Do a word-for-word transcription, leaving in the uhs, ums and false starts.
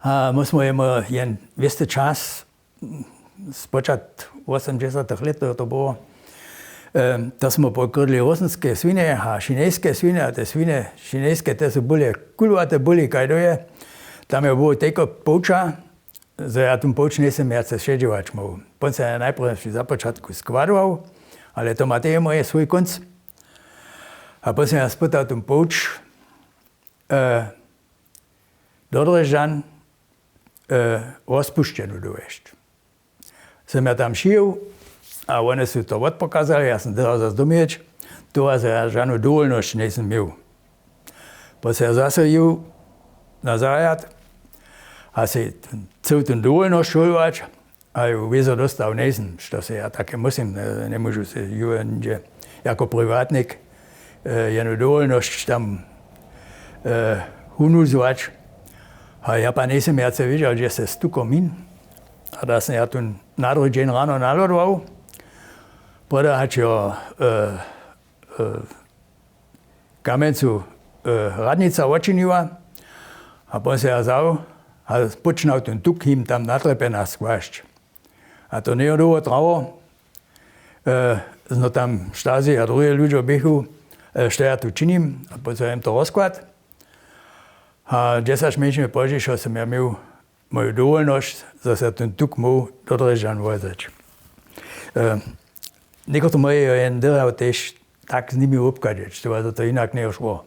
A my smo jemu jen wěsty čas, spočat wosomdźesatych lět to, to było, to smo pokrydli rosyńske swinje a šinejske swinje, a te swinje šinejske, te su bule kulwate, buli kajdoje. Tam je było tejko połča, zo ja tón połč njejsym wjace šedźować móhł. Pón se ja najprjedy při započatku składował, ale to ma teje móje swój kónc. A pón se ja spytał tón połč, do Drježdźan rozpušćenu dowjesć. Sym ja tam šijał, a wone su to wotpokazali, ja sym dyrbjał zas domjeć, to ja žanu dowolnosć njejsym měł. Pón se ja zaso jił na zarjad, a sej cył tón dowolnosć hodować, a ju wězo dóstał njejsym, što se ja take muslim, njemóžu se ju hnydźe jako priwatnik jenu dowolnosć tam hunuzować. A ja pa njejsym wjace wědźał, hdźe se stuko min. A da sym ja tón na druhi dźeń rano nalodował, poda hač jo kamjencu radnica wočiniła, a pón se ja wzał a póčnał tón tuk jim tam na trjepjenach skłasć. A to njejo dołho trało, zno tam Stasi a druhe ludźo běchu, što ja tu činim, a pón se jim to rozkład. A dźesać mjenšiny pozdźišo sym ja měł moju dowolnosć, zo se tón tuk móhł do Drježdźan wozać. Někotry moje jo jen dyrbjał tež tak z nimi wobchadźeć, to to jinak njejo šło.